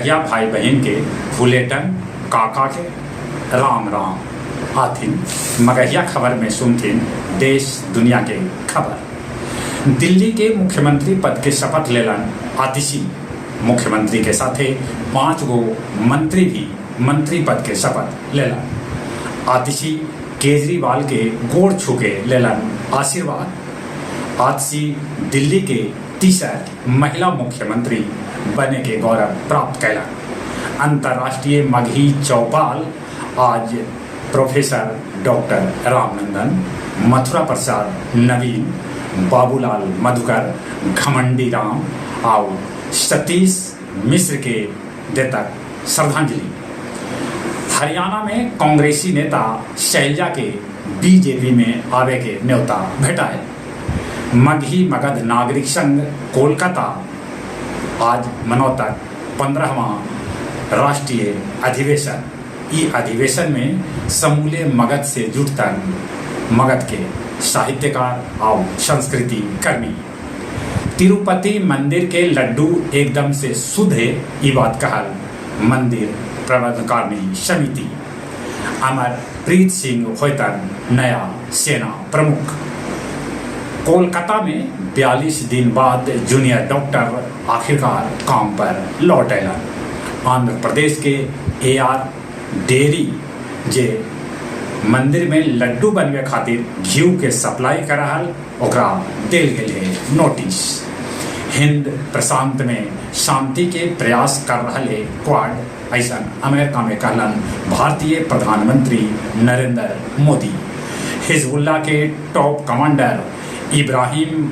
मगहिया भाई-बहिन के भुलेटन काका के राम-राम। आथिन मगहिया खबर में सुनथिन देश-दुनिया के खबर। दिल्ली के मुख्यमंत्री पद के शपथ लेलन आतिशी। मुख्यमंत्री के साथे पाँच गो मंत्री भी मंत्री पद के शपथ लेलन। आतिशी केजरीवाल के गोड़ छूके लेलन आशीर्वाद। आतिशी दिल्ली के तीसर महिला मुख्यमंत्री बने के गौरव प्राप्त कैलन। अंतर्राष्ट्रीय मगही चौपाल आज प्रोफेसर डॉक्टर रामनंदन, मथुरा प्रसाद नवीन, बाबूलाल मधुकर, घमंडी राम आउ सतीश मिश्र के देतक श्रद्धांजलि। हरियाणा में कांग्रेसी नेता शैलजा के बीजेपी में आवे के नेवता भेटायल। मगही मगध नागरिक संघ कोलकाता आज मनौतक पंद्रहवां राष्ट्रीय अधिवेशन। ई अधिवेशन में समूले मगध से जुटतन मगध के साहित्यकार आउ संस्कृति कर्मी। तिरुपति मंदिर के लड्डू एकदम से शुद्ध हे, ई बात कहल मंदिर प्रबंधकारिणी समिति। अमरप्रीत सिंह होयतन नया सेना प्रमुख। कोलकाता में 42 दिन बाद जूनियर डॉक्टर आखिरकार काम पर लौट अयलन। आंध्र प्रदेश के एआर डेयरी जे मंदिर में लड्डू बनवे खातिर घीव के सप्लाई करऽ हल, ओकरा देल गेल हे नोटिस। हिंद प्रशांत में शांति के प्रयास कर रहल हे क्वाड, अइसन अमेरिका में कहलन भारतीय प्रधानमंत्री नरेंद्र मोदी। हिजबुल्लाह के टॉप कमांडर इब्राहिम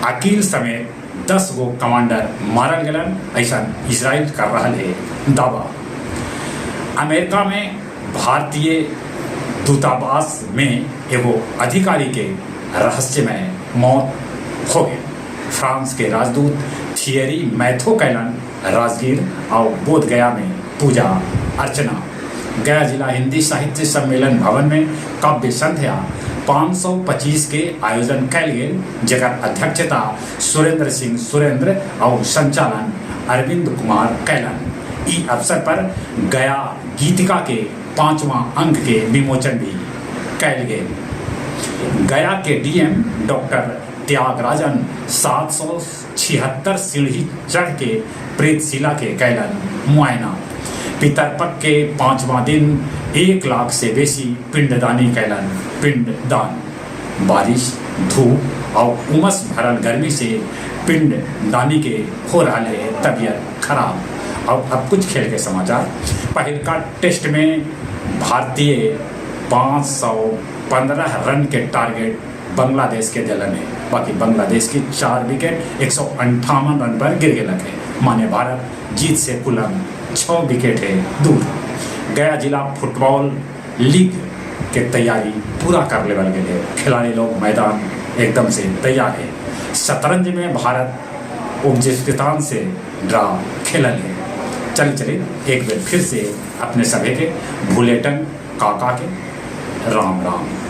अकील समेत 10 गो कमांडर मारल गेलन, अइसन इजरायल कर रहल हे दावा। अमेरिका में भारतीय दूतावास में एगो अधिकारी के रहस्यमय मौत हो गेल। फ्रांस के राजदूत थियरी मैथो कैलन राजगीर आउ बोधगया में पूजा अर्चना। गया जिला हिंदी साहित्य सम्मेलन भवन में काव्य संध्या 525 के आयोजन कैल गेल, जेकर अध्यक्षता सुरेंद्र सिंह सुरेंद्र आउ संचालन अरविंद कुमार कैलन। ई अवसर पर गया गीतिका के पांचवा अंक के विमोचन भी कैल गेल। गया के डीएम डॉक्टर त्यागराजन 776 सीढ़ी चढ़ के प्रेतशिला के कैलन मुआयना। पितरपक्ष के पांचवा दिन 1 लाख से बेसी पिंडदानी कैलन पिंडदान। बारिश, धूप आउ उमस भरल गर्मी से पिंडदानी के हो रहल हे तबीयत खराब। और अब कुछ खेल के समाचार। पहिलका टेस्ट में भारतीय 515 रन के टारगेट बांग्लादेश के देलन है। बाकी बांग्लादेश की 4 विकेट 158 रन पर गिर गेलक है। माने भारत जीत से कुलम 6 विकेट है दूर। गया जिला फुटबॉल लीग के तैयारी पूरा कर लेवल गेल है। खिलाड़ी लोग मैदान एकदम से तैयार है। शतरंज में भारत उज्बेकिस्तान से ड्रा खेलल है। चल चले एक बार फिर से अपने सभी के भूलेटन काका के राम राम।